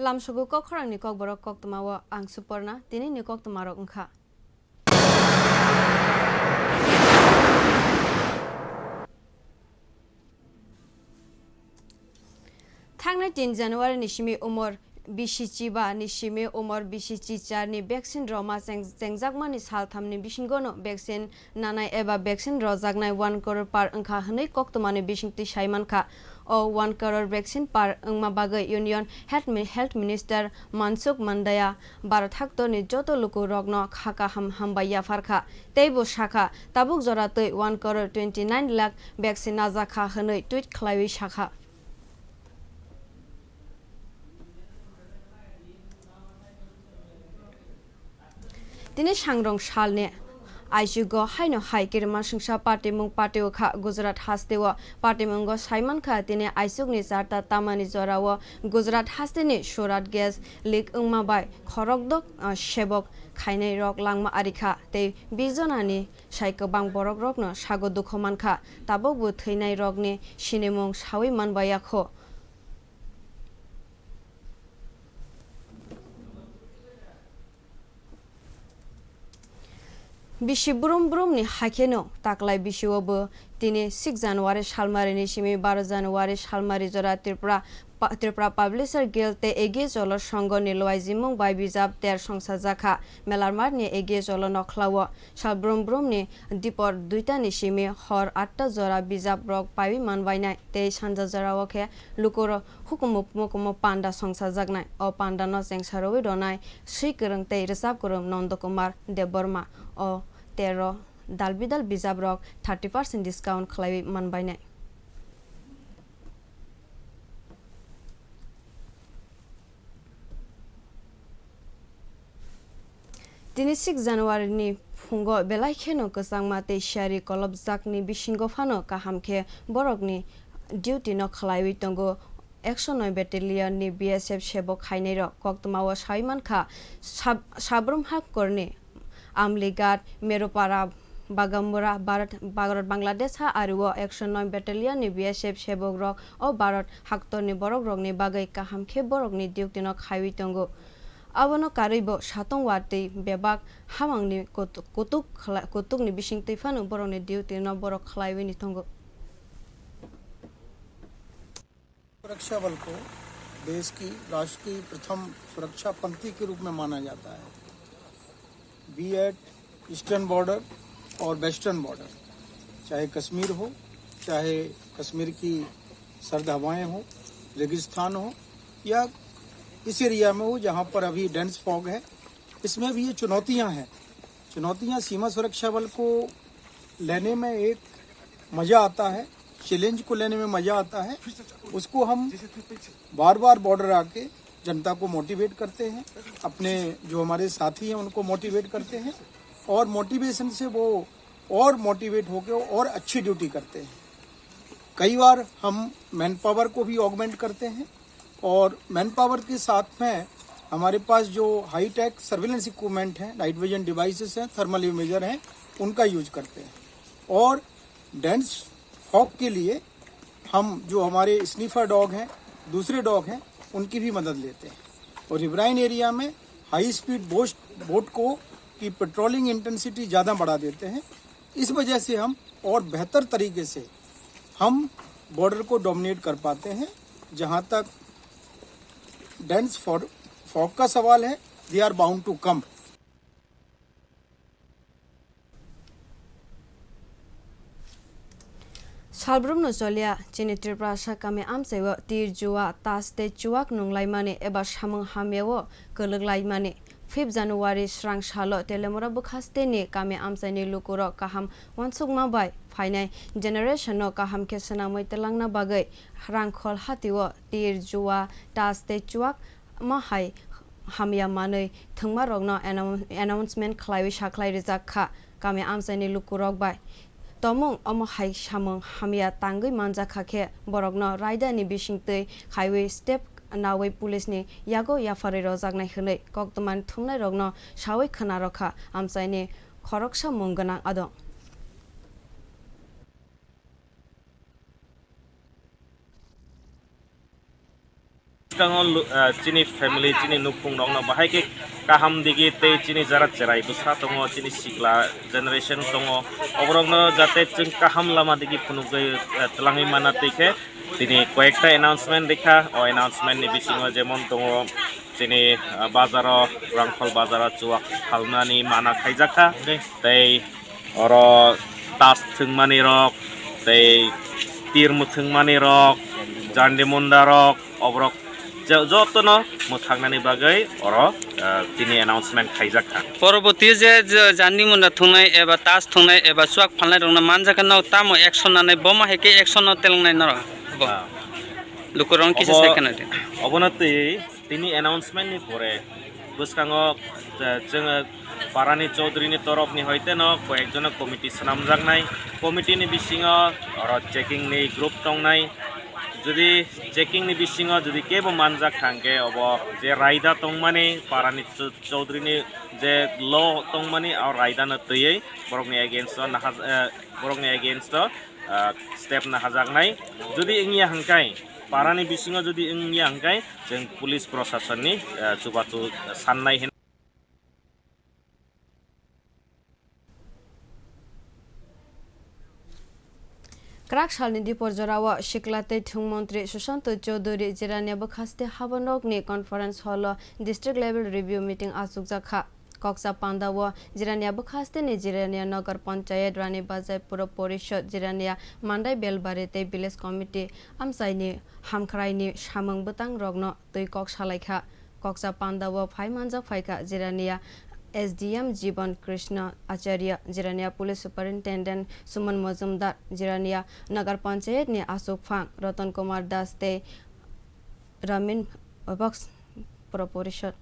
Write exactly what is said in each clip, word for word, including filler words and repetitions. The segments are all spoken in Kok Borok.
Lamsogo Kokkhorangni Kokborok koktwmao ang Suporna, tinini koktwmarok wngkha. Thangnai tin January ni simi umor bisi chiba ni simi umor bisi chichar ni vaccine rwma cheng-, chengjakmani saltham ni bisingo no vaccine nanai eba vaccine rwjaknai one crore par wngkha hwnwi koktwmani bisingtwi sai mankha. O one crore vaccine par wngma bagwi Union Health Mi-, Health Minister Mansukh Mandaya Bharat haktorni joto lukurokno kha kaham hambai yapharkha. Tei bo sakha, tabuk jora twi one crore twenty nine lakh vaccine najakha hwnwi tweet khlaiwi sakha. Tini sangrong salni aichugo haino hai kirimasingsa patimung patio kha Gujarat hasteo. Patimungo saimankha tini aichukni charta tamani jorao Gujarat hasteni Surat gas leak wngma bai khorokdok, ah, sebok khainai rok langma arikha tei bijonani sai kwbang borok rokno sago dukho mankha. Tabukbo thwinai rokni sinimung sawi manbaiya kho. Bisi brum brumni haikheno taklai bisio bo tini six January salmarini simi baro January salmari jora Tripura pa-, Tripura Publisher Guild tei Egiye Cholo Songho ni lwaijimung bai bijap ter songsajakha. Melarmarni Egiye Cholo nokhlao sal brum brumni dipor duitani simi hor atta jora bijap rok paiwi manbainai tei sanja jorao khe lukurok hukumu mukumu panda songsajaknai. O pandano chengsa rwui rwnai swi kwrwng tei rwchap kwrwng Nondo Kumar Debbarma. O tero dal bidal bijaprok thirty percent discount khlaiwi manbainai. Tini six January ni phungo belai kheno kwchangma tei siyari kolopjakni bisingo phano kaham khe borokni duty no khlaiwi tongo. Ekso noi battalion ni B S F sebok khainairok koktwmao sawi mankha, sab-, sabrum haktorni Amlighat, Merupara, Bagamura, Bharat, Bharat Bangladesh ha ario ekso noi battalion ni B S F sebok rok o Bharat haktorni borok rokni bagwi kaham khe borokni duty no khaiwi tongo. Abono karwi bo satong watwi bebak hamangni kutuk, kutuk khla-, kutukni bisingtwi phano borokni duty no borok khlaiwi ni tongo. सुरक्षा बल को देश की राष्ट्रीय प्रथम सुरक्षा पंक्ति के रूप में माना जाता है। बी एट ईस्टर्न बॉर्डर और वेस्टर्न बॉर्डर, चाहे कश्मीर हो, चाहे कश्मीर की सर्द हवाएं हो, रेगिस्तान हो, या इस एरिया में हो जहाँ पर अभी डेंस फॉग है, इसमें भी ये चुनौतियाँ हैं। चुनौतियाँ सीमा सुरक्षा बल को लेने में एक मज़ा आता है, चैलेंज को लेने में मज़ा आता है। उसको हम बार बार बॉर्डर आके जनता को मोटिवेट करते हैं, अपने जो हमारे साथी हैं उनको मोटिवेट करते हैं, और मोटिवेशन से वो और मोटिवेट होके और अच्छी ड्यूटी करते हैं। कई बार हम मैन पावर को भी ऑगमेंट करते हैं, और मैन पावर के साथ में हमारे पास जो हाई टेक सर्विलेंस इक्विपमेंट हैं, नाइट विजन डिवाइसेस हैं, थर्मल इमेजर हैं, उनका यूज़ करते हैं। और डेंस फॉग के लिए हम जो हमारे स्निफर डॉग हैं, दूसरे डॉग हैं, उनकी भी मदद लेते हैं। और रिवराइन एरिया में हाई स्पीड बोट, बोट को की पेट्रोलिंग इंटेंसिटी ज़्यादा बढ़ा देते हैं। इस वजह से हम और बेहतर तरीके से हम बॉर्डर को डोमिनेट कर पाते हैं। जहाँ तक डेंस फॉग, फॉग का सवाल है, they are bound to come। Salbrumno choliya, chini Tripurasa kami amchaio tir jua, tas tei chuak nunglaimani eba samung hamyao kwlwklaimani. Fifth January srang salo Teliamura bwkhasteni kami amchaini lukurok kaham uansukma bai phainai generation no kaham khe swnamwi twlangna bagwi rangkhol hatio tir, jua, tas tei chuak ma hai hamya manwi thwngmarokno annou-, announcement khlaiwi sakhlai rijak kha kami amchaini lukurok bai. Tomung omo hai samung hamya tangwi manjak kha khe borokno raidani bisingtwi khaiwi step nawi police ni yago yapharwi rojaknai hwnwi koktwmani thumnairokno sawi khwna rwkha amchaini khoroksa mung gwnang adong. Bwskango lu-, ah, chini family, chini nukhung rokno bahai khe kaham digi tei chini jara cherai bwsa tongo, chini sikla generation tongo, oborokno jate chwng kaham lama digi phunugwi, ah, twlangwi mana twi khe tini koyekta announcement rikha. O announcement ni bisingo jemon tongo chini, ah, bazaro, Rangkhol bazaro chuwak phalnani mana khaijakha. Tei oro tas thwngmani rok, tei tir mwthwngmani rok, jandi munda rok, oborok jo-, jotono mwthaknani bagwi oro, ah, tini announcement khaijak kha. Poroboti je, je jandi munda thwngnai eba tas thwngnai eba chuwak phalnai rokno manjakha, no tamo action nanai, bo ma hai khe action no telngnai norok bo. Ah. Lukurok kisa Obo, sai khna di. Obono twi tini announcement ni pore bwskango, eh, chwng parani Chaudhary ni torop ni hoite no koyek jono committee swnamjaknai. Committee ni bisingo oro checking ni group tongnai. Jodi checking ni bisingo jodi kebo manjak thang khe, obo je raida tongmani parani Chau-, Chaudhary ni je law tongmani, o raida no twiwi borokni against o naha-, eh, borokni against o, ah, step nahajaknai. Jodi wngya hwnkhe, parani bisingo jodi wngya hwnkhe, chwng police proshasonni, ah, chubachu sannai hin. Kwrak salni dipor jorao sikla tei thwng montri Sushanta Chowdhury Jirania bwkhaste habanokni conference hall-o district level review meeting achukjak kha. Kokcha pandao Jirania bwkhasteni Jirania Nagar Panchayat, Rani Bazai Pura Porishad, Jirania Mandai Belbari tei Village Committee amchaini hamkhraini samung bwtangrokno twi kok salaikha. Kokcha pandao phai manjak phaikha Jirania S D M Jiban Krishna Acharya, Jirania Police Superintendent Suman Majumdar, Jirania Nagar Panchayatni Achukphang Ratan Kumar Das tei Ramin Box Pura Porishad.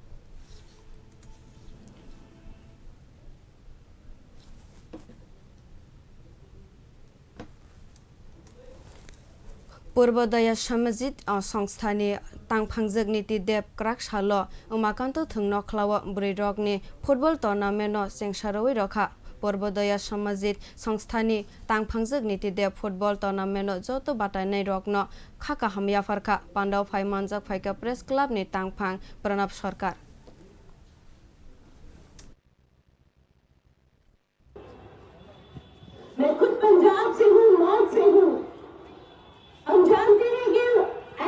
Purbodoya Samajik, o, Songstha ni tangphangjak Niti Dev kwrak salo Umakanto thwngno khlao bwrwi rokni football tournament no chengsa rwui rwkha. Purbodoya Samajik Songstha ni tangphangjak Niti Dev football tournament no joto batainai rokno kha kaham yapharkha. Pandao phai manjak phaikha Press Club ni tangphang Pranab Sarkar. मैं खुद पंजाब से हूँ, नॉर्थ से हूँ। हम जानते हैं कि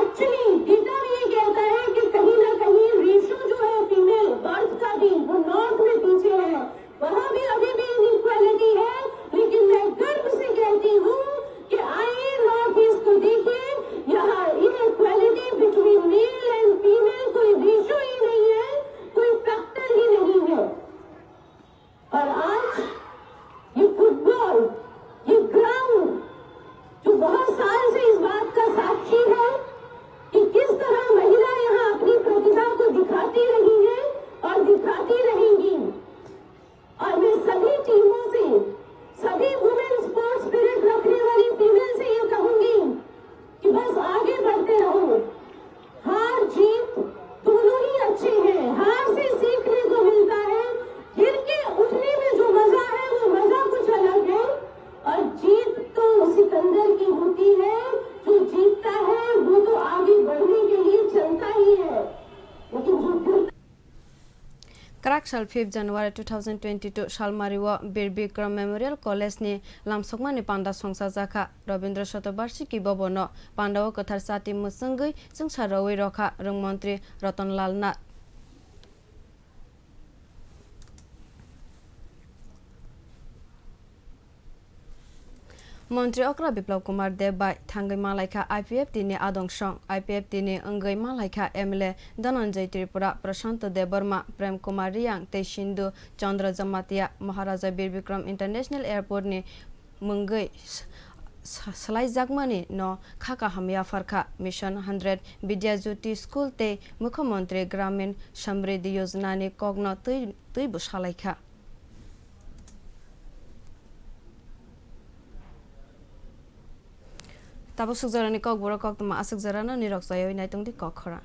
एक्चुअली डेटा भी ये कहता है कि कहीं ना कहीं रेशियो जो है फीमेल बर्थ का भी, वो नॉर्थ में पीछे है। वहाँ भी अभी भी इनइक्वालिटी है, लेकिन मैं गर्व से कहती हूँ कि आइए नॉर्थ ईस्ट को देखिए, यहाँ inequality between male and female कोई रेशियो ही नहीं है, कोई फैक्टर ही नहीं है। और आज ये फुटबॉल, ये ग्राउंड जो बहुत साल से इस बात का साक्षी है कि किस तरह महिला यहाँ अपनी प्रतिभा को दिखाती रही है और दिखाती रहेंगी। और मैं सभी टीमों से, सभी वुमेन स्पोर्ट्स स्पिरिट रखने वाली फीमेल से ये कहूंगी कि बस आगे बढ़ते रहो। हार जीत दोनों ही अच्छे हैं। हार से सीखने को मिलता है, गिर के उठने में जो मजा है, वो मजा कुछ अलग है। और जीत तो सिकंदर की होती है, जो जीतता है, वो तो आगे बढ़ने के लिए चलता ही है, लेकिन जो गिरता Kwrak sal fifth January two thousand twenty-two salmario Bir Bikram Memorial College ni lamsokmani panda songchajakha. Rabindra Shatobarshiki Bhavan o pandao kwthar chati mwchwngwi chwngsa rwui rwkha Rwng Montri Ratan Lal Nath. Montri okra Biplab Kumar Deb bai thangwi malaikha I P F T ni adong song. I P F T ni wngwi malaikha M L A Dhananjay Tripura, Prashant Debbarma, Prem Kumar Riyang tei Sindhu Chandra Jamatia. Maharaja Bir Bikram International Airport ni mungwi s-, s-, swlaijakmani no kha kaham yapharkha. Mission hundred, Vidya Jyoti School tei Mukhyamantri Gramin Samriddhi Yojana ni kokno twi, twi bo salaikha. Tabuk sukjorani kokborok koktwma aswk jorano nirok chaywi naitongdi kok khorang.